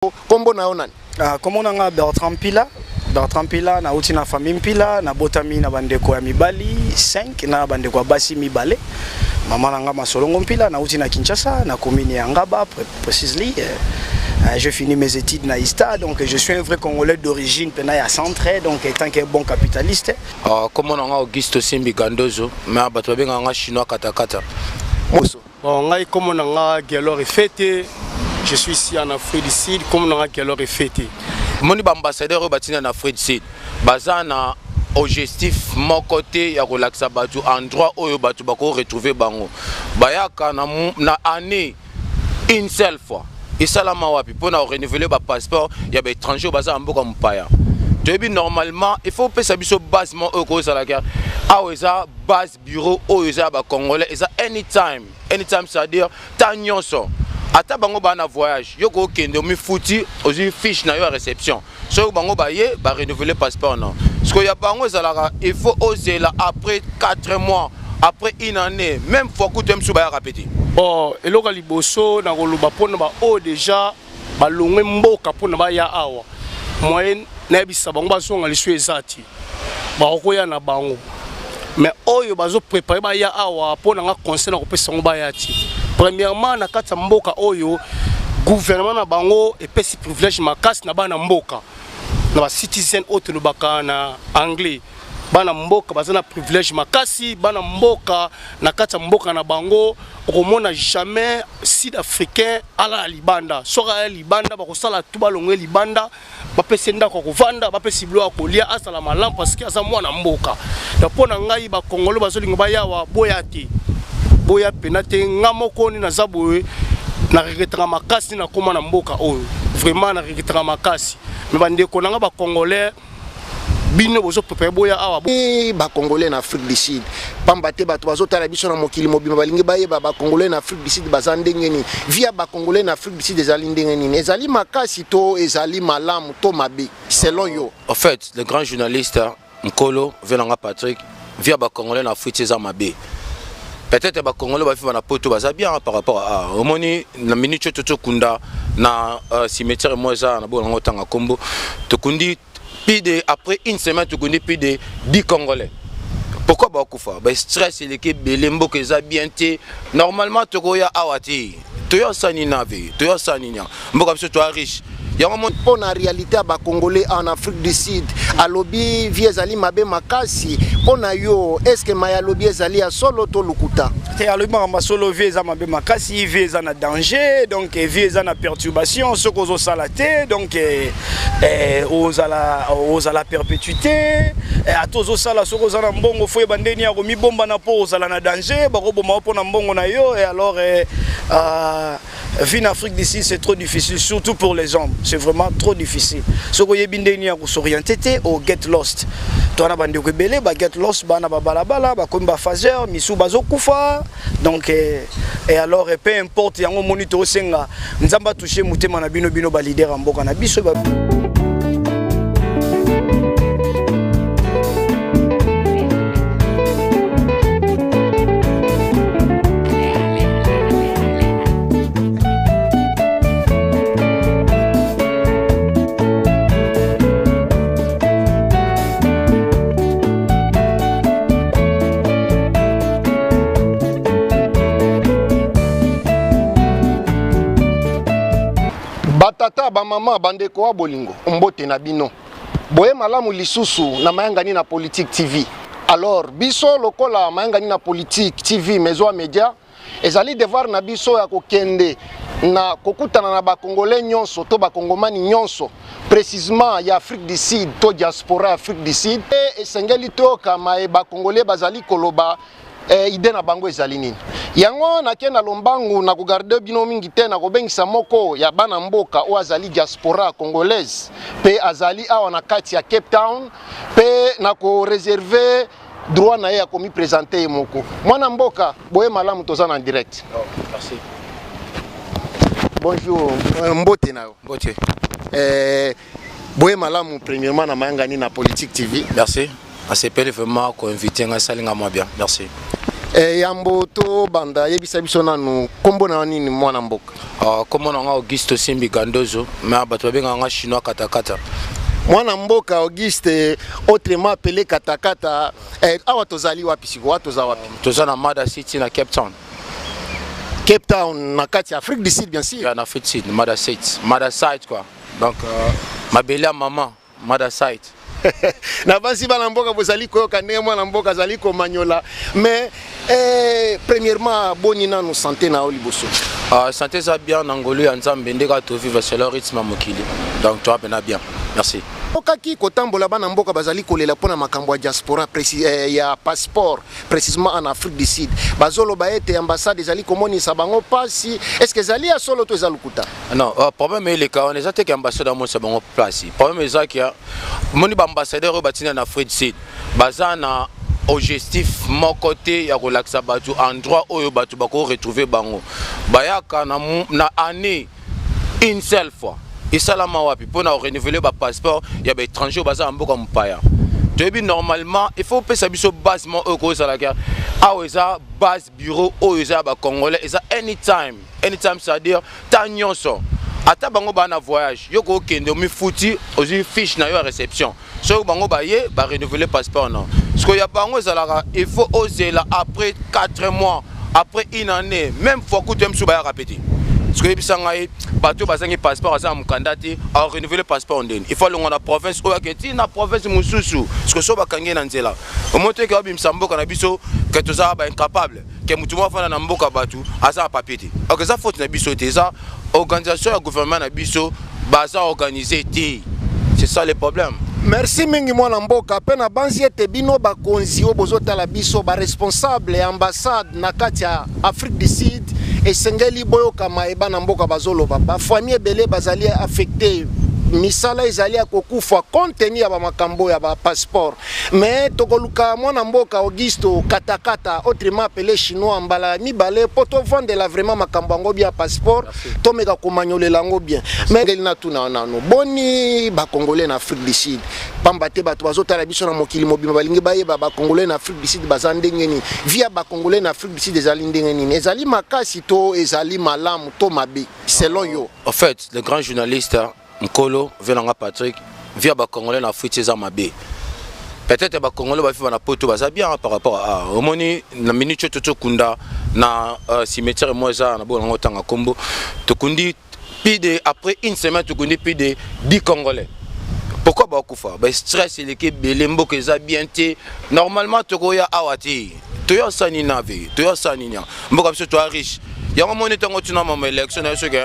Kombo na yo nani? Ah, kombo na nga Bertrand Mpila. Bertrand Mpila, nauti na famille Mpila, nabotami na bandeko ya mibali 5 na bandeko ya basi mibale. Mama na nga Masolongo Mpila, nauti na Kinshasa, na commune ya Ngaba precisely. J'ai fini mes études na ISTA, donc je suis un vrai Congolais d'origine, pena ya centre, donc étant qu'un bon capitaliste. Kombo na nga Auguste Simbi Gandozo, mais bato babengaka nga chinois katakata. Moso. Bon, ngai kombo na nga Gelor Efete, je suis ici en Afrique du Sud, kombo na nga Gelor Efete. Moni ba ambassadeur oyo batinda na Afrique du Sud baza na objectif moko te ya kolakisa bato endroit oyo bato bako retrouver bango. Bayaka na année une seule fois. Esalama wapi mpona renouveler ba passeport ya ba étranger oyo baza na mboka mopaya. Toyebi normalement il faut pesa biso base moko oyo kozalaka awa eza base bureau oyo eza ya ba congolais, eza anytime, anytime, c'est-à-dire ta nyonso. Ata bango ba na voyage, yo ko kende omifuti, ozwi fiche na yo ya réception. Soki bango ba ye, ba renouveler passeport non. Parce que ya bango ezalaka, il faut ozela après 4 mois, après une année, même fois kutu msu ba ya répéter. Bon, eloko ya liboso na koloba mpona ba oyo déjà balongwe mboka mpona baya awa. Moyen nayebisa bango bazonga lisu eza te. Bakokoya na bango. Mais oyo bazo préparer baya awa mpona nga conseil na kopesa bango baya te. Premièrement, na kati ya mboka oyo gouvernement na bango epesi privilège makasi na bana mboka, na ba citizen oyo tolobaka na anglais. Bana mboka baza na privilège makasi, bana mboka na kati ya mboka na bango okomona jamais sud-africain alala libanda. Soki alala libanda bakosala tout balongwe libanda, bapesi ndako ya kovanda, bapesi biloko ya kolia, azala malamu parce que aza mwana mboka. Donc mpo na ngai ba Congolais bazolinga bayawa boya te, boya pena te. Nga moko ni naza boye na regrettaka makasi na koma na mboka oyo, vraiment na regrettaka makasi. Mais bandeko na nga ba Congolais bino bozo préparer boya awa. Ba Congolais na Afrique du Sud, pamba te bato bazotala biso na mokili mobimba balingi bayeba ba Congolais na Afrique du Sud baza ndenge nini, vie ya ba Congolais na Afrique du Sud ezali ndenge nini, ezali makasi to ezali malamu to mabe selon yo? En fait, le grand journaliste Nkolo Venanga Patrick, vie ya ba Congolais na Afrique eza mabe. Peut-être ba Congolais ba vivre na poto baza bien par rapport à omoni na minute oyo tokunda na cimetière moi eza na bongo tanga kombo tokundi plus de après une semaine tokundi plus de 10 Congolais. Pourquoi ba kufa? Ba stress eleki ebele, mboka eza bien te. Normalement tokoya awa te. Toya sani na ve, toya sani nya. Mboka biso toya riche. Yango mo mpo na réalité ya ba Congolais en Afrique du Sud, alobi vie ezali mabe makasi. Mpo na yo, est-ce que maya alobi ezali ya solo to lokuta? Te, alobi makambo ya solo, vie eza mabe makasi, vie eza na danger, donc vie eza na perturbation, soki ozosala te, donc ozala perpétuité, ata ozosala soki oza na mbongo, faut yeba ndeni ya komibomba na po ozala na danger, bakoboma yo mpo na mbongo na yo, et alors vie en Afrique d'ici c'est trop difficile, surtout pour les hommes, c'est vraiment trop difficile. Soki oyebi ndeni ya kosorienter te, o get lost. Toza na bandeko ebele ba get lost, bana ba balabala, bakomi ba phaseur, misu bazokufa. Donc et alors, et peu importe yango moni tosenga Nzambe a toucher motema na bino, bino ba leader ya mboka na biso ba Batata, ba mama, bandeko wa bolingo, mbote na bino. Boye malamu lisusu na Mayangani na Politique TV. Alors, biso lokola Mayangani na Politique TV, Maison ya Media, ezali devoir na biso ya kokende na kokutana na ba Congolais nyonso to ba Congomani nyonso, précisément ya Afrique du Sud to diaspora ya Afrique du Sud. E esengeli toyoka maye ba Congolais bazali koloba, idée na bango ezali nini. Yango nake na lombangu na kogarde bino mingi te, na kobengisa moko ya bana mboka oyo azali diaspora congolaise pe azali awa na kati ya Cape Town, pe na koreserve droit na ye ya komi présenter ye moko. Mwana mboka, boye malamu, toza na direct. Oh, merci. Bonjour, mbote na yo. Mbote. Boye malamu premièrement na Mayangani na Politique TV. Merci. Asepeli vraiment ko inviter nga salinga moi bien. Merci. Yambo tobanda, yebisa biso nanu nkombo na yo nini, mwana mboka? Kombo na nga Auguste Simbi Gandozo, mais bato babengaka nga Chinois Katakata. Mwana mboka Auguste, autrement appelé Katakata, awa tozali wapi sikoyo? Toza wapi? Toza na Mother City na Cape Town. Cape Town na kati ya Afrique du Sud, bien sûr. Ya na Afrique du Sud, Mother City, Mother Side quoi. Donc mabele ya mama, Mother Side. Na basi, bana mboka, bozali koyoka ndenge mwana mboka azali komanyola. Mais premièrement, boni nanu santé na yo liboso? Santé eza bien na ngolu ya Nzambe, nde kaka tovivre selon rythme ya mokili, donc toa mpenza bien, merci. Okaki kotambola, bana mboka bazali kolela mpona makambo ya diaspora, ya passeport, précisément en Afrique du Sud. Bazoloba ete ambassade ezali komonisa bango mpasi. Est ce que ezali ya solo to eza lokuta? Non, problème eleka wana eza te ke ambassade amonisa bango place. Problème eza ke moni baambassadeur oyo batinda na Afrique du Sud baza na objectif moko te ya kolakisa bato endroit oyo bato bakoretrouve bango. Bayaka na année une seule fois. Esalama wapi mpona korenouveler bapasseport ya baétranger oyo baza na mboka mopaya? Toyebi, normalement il faut opesa biso base mo oyo kozalaka awa, eza base bureau oyo eza ya bacongolais, eza anytime, anytime, c'est-à-dire ta nyonso, ata bango baa na voyage, yo kokende, omifuti, ozwi fiche na yo ya réception. Soki bango baye barenouveler passeport, non, sikoyo ya bango ezalaka il faut ozela après 4 mois, après une année, même fois kutu mosusu bayaka pe te. Soki oyebisa ngai, bato oyo bazangi passeport, aza na mokanda te, arenouveler passeport ndeni? Il faut alongwa na province oyo, ake ti na province mosusu. Sikoyo so bakangi ye na nzela, omoi te ke babimisa mboka na biso, ke toza baincapable, ke motu moko afanda na mboka, bato aza na papier te. Ok, eza faute na biso te, eza organisation ya gouvernement na biso, baza organisé te, c'est ça le problème. Merci mingi, mwana mboka. Mpe na banzi ete bino bakonzi oyo bozotala biso, baresponsable ya ambassade na kati ya Afrique du Sud, esengeli boyokama eba na mboka bazoloba. Bafamille ebele bazali affecté, misala ezali ya kokufa compte tenu ya bamakambo ya bapasseport. Mais tokoluka mwana mboka Augusto Katakata, autrement appelé Chinois, mbala ya mibale, mpo tovandela vraiment makambo yango bien, passeport, tomeka komanyolela yango bien. Mais ngeli natuna nano, boni bacongolais na Afrique du Sud? Pamba te bato bazotala biso na mokili mobimba balingi bayeba bacongolais na Afrique du Sud baza ndenge nini, vie ya bacongolais na Afrique du Sud ezali ndenge nini, ezali makasi to ezali malamu to mabe, selon yo? En fait, le grand journaliste Nkolo Venanga Patrick, vie ya bacongolais na Afrique eza mabe. Peut-être bacongolais baviva na poto baza bien par rapport à omoni na minute oyo tokunda na cimetière mo eza na bongo otanga nkombo. Tokundi plus de, après une semaine, tokundi plus de 10 Congolais. Pourquoi bakufa? Bastress eleki ebele, mboka eza bien te. Normalement tokoya awa te, toya osala nini na vie? Toya osala nini? Mboka biso toya riche. Yango moni ntango tuna mama élection na yo, soki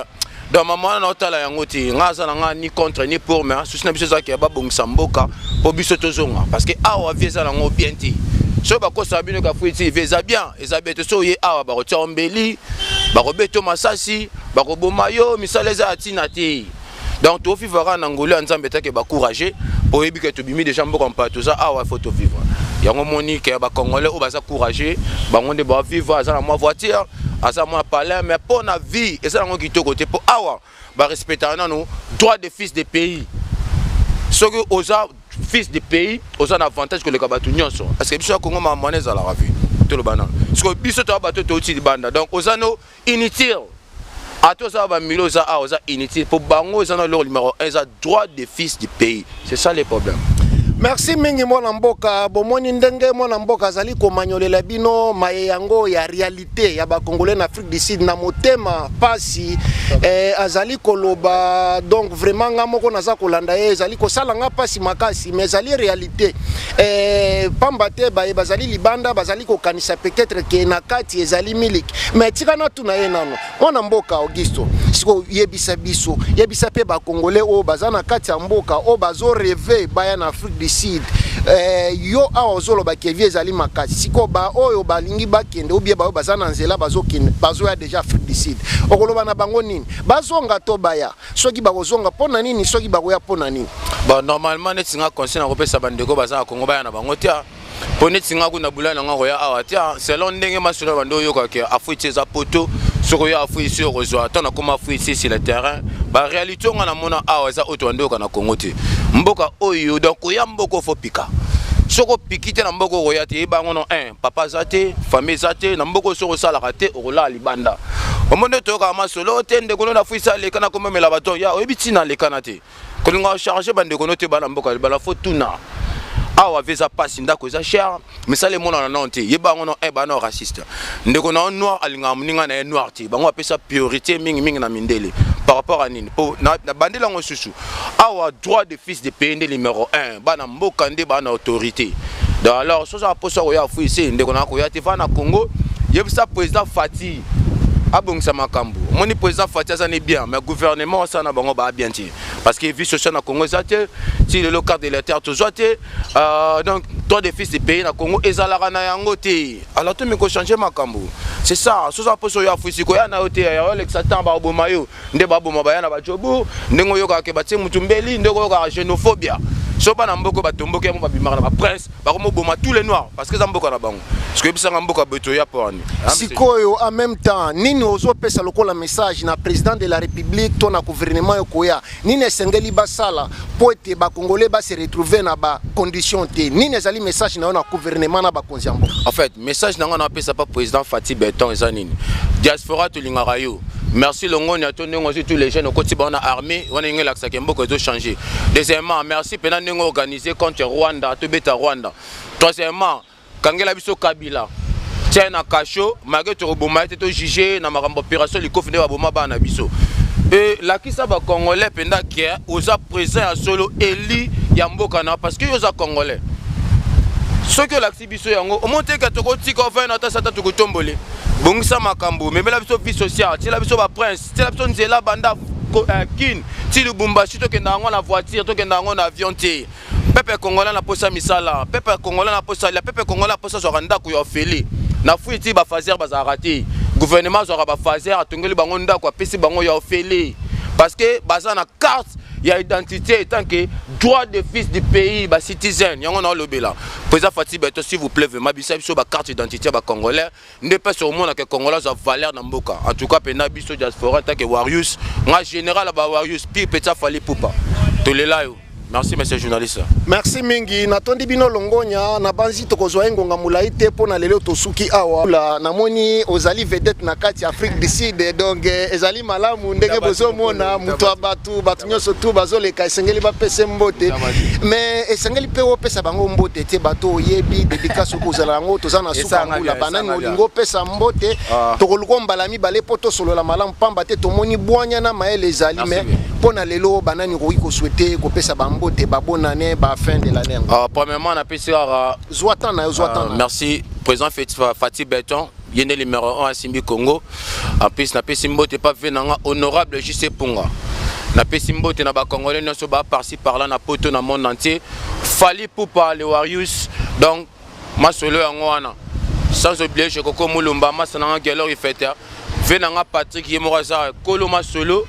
donc mama wana naotala yango te, nga aza na nga ni contre ni pour, mais souci na biso ezalaki ya babongisa mboka mpo biso tozonga, parce que awa vie eza nango bien te. Soki bakosaka bino kafuiti, vie eza bien, eza bien te. So oye awa, bakotia yo mbeli, bakobeta yo masasi, bakoboma yo, misala eza ya ntina te. Donc tovivre kaka na ngolu ya Nzambe, take bacourage po oyebi ke tobimi déjà mboka mpaya, toza awa, faut tovivre. Yango moni ke bacongolais oyo baza courage, bango nde bavivre. Aza na mwa voiture, aza mwa palin, mais mpo na vie eza nango kitoko te, mpo awa barespectaka nanu droit de fils de pays. Soki oza fils de pays, oza na avantage koleka bato nyonso, parce que biso ya Kongo, makambo wana ezalaka vie. Toloba nano, sikoyo biso toya bato touti libanda, donc oza no inutile. Ata oza bamilo, oza awa, oza inutile mpo bango eza na eloko numéro 1, eza droit de fils du pays. C'est ça le problème. Merci mingi, mwana mboka. Bomoni ndenge mwana mboka azali komanyolela bino maye yango ya réalité ya bacongolais na Afrique du Sud na motema pasi, azali koloba. Donc vraiment nga moko naza kolanda ye, ezali kosala nga pasi makasi, mais ezali réalité, pamba te baye bazali libanda bazali kokanisa peut-être ke na kati ezali miliki. Mais tika natuna ye nano, mwana mboka Augusto, siko yebisa biso, yebisa mpe bacongolais oyo baza na kati ya mboka, oyo bazorêver baya na Afrique du Sud. Yo awa ozoloba ke vie ezali makasi. Sikoyo baoyo balingi bakende ou bien baoyo baza na nzela, bazokende, bazoya déjà Afrique du Sud, okoloba na bango nini? Bazonga to baya? Soki bakozonga, mpo na nini? Soki bakoya, mpo na nini? Bon, normalement neti nga, conseil nakopesa bandeko baza na Kongo, baya na bango te, mpo neti nga kuna bula na nga koya awa te. Selon ndenge masolo bando oyokaka, Afrique eza poto, soki oya Afrique si okozwa ntango nakoma Afrique sur le terrain, baréalité oyo nga namona awa eza oyo tobandi oyoka na Congo te. Mboka oyo, donc koya mboka, faut pika. Soki opiki te na mboka okoya te, yeba yango no 1 papa aza te, famille eza te na mboka. Soki osalaka te, okolala libanda. Omoni nde toyokaka masolo te, ndeko no nafwisa aleka na komemela bato ya oyebi ntina alekana te, kolinga ocharge bandeko no te. Bana mboka libala, fo tuna awa vie eza mpasi, ndako eza cher, misala emonana nano te. Yeba yango no bana raciste, ndeko na yo noir alingaka moninga na ye noir te. Bango bapesa priorité mingimingi na mindele par rapport à nini? Po na bandeli yango susu awa, droit de fils de pays nde numéro 1, bana mboka nde baa na autorité. Donc alors, soza mposa koya afwisi, ndeko na koya te, va na Congo. Yebisa président Fati abongisa makambo. Omoni, président Fati aza ne bien, mais gouvernement osala na bango baa bien te, parce que vie sociale na Congo eza te. Ti lelo carte d'électeur tozwa te. Donc droit de fils de pays na Congo ezalaka na yango te. Alors tomi kochange makambo, c'est ça. Soza mposa oyo afwisi, koya na yo te, olekisa temps, baboma yo nde baboma baya na bajobu. Ndenge oyokaka ke batie mutu mbeli, ndenge oyokaka xénophobia, so bana mboka batomboki yango, babimaka na baprince, bakomoboma tous les noirs, parce que eza mboka na bango. Soki oyebisanga mboka boye, toya po wani. Sikoyo, en même temps, nini ozopesa lokola message na président de la République to na gouvernement ekoya? Nini esengeli basala mpo ete bacongolais base retrouve na bacondition te? Nini ezali message na yo na gouvernement na bakonzi ya mboka? En fait, message na nga napesa pa président Fati Beton eza nini? Diaspora tolingaka yo, merci. Longoni ato ndenge ozwi tous les jeunes, okoti bango na armée wana, ndenge elakisaka mboka ezochange. Deuxièmement, merci mpena ndenge organise contre Rwanda, tobeta Rwanda. Troisièmement, kangela biso Kabila, tia na kasho, malgré tokoboma ye te, tojuge na makambo opération likofi nde baboma bana na biso. E lakisa bacongolais mpenza ke oza président ya solo, eli ya mboka na, parce que yo oza congolais. Soki olakisi biso yango, omoni te ke tokotika ovai na tasa ata tokotombole. Bongisa makambo, memela biso vie sociale, tiela biso baprince, tiela biso nzela banda Kin ti Lubumbashi, tokenda yango na voiture, tokenda yango na avion te. Peuple congolais na posa misala, peuple congolais na posa lia, peuple congolais na posa azwaka ndako ya ofele. Na fui ti bafaser bazalaka te, gouvernement azwaka bafaser, atongeli bango ndako, apesi bango ya ofele, parce que baza na carte ya identité en tant que droit de fils du pays, bacitizen. Yango na olobela président Fati Beto, s'il vous plaît, vraiment bisa biso bacarte d'identité ya bacongolais nde mpesi omonaka congolais azwa valeur na mboka. En tout cas mpena biso diaspora, en tant que warriors, nga général ya bawarriors pire petit Fally Ipupa, tolela yo. Merci, monsieur journaliste. Merci mingi, natondi bino longonya. Na banzi tokozwa ye ngonga molai te mpo na lelo tosuki awa. La, namoni ozali vedette na kati ya Afrique du Sud, donc ezali malamu ndenge bozomona moto ya bato, bato nyonso tu bazoleka, esengeli bapesa mbote, mais esengeli mpe opesa bango mbote te. Bato oyebi dédicace okozala yango, toza na suka mbula, banani olingi opesa mbote? Tokoluka mbala mibale mpo tosolola malamu, pamba te tomoni bwanya na mayele ezali. Mais mpo na lelo, banani okoki kosouhaiter kopesa bambote, babonne année, bafin de l'année yango? Premièrement, napesi kaka Zwa temps na yo, zwa temps na yo. Merci président Fati Beton, ye nde numéro 1 asimbi Congo. En plus napesi mbote pa ve nanga honorable JC Punga, napesi mbote na bacongolais nyonso ba par-ci par-là na poto, na monde entier. Fally Ipupa le warriors, donc masolo yango wana. Sans oublier Jekoko Mulumba, masa nanga Gelor Ifeta, ve nanga Patrick, ye moko aza kolo masolo.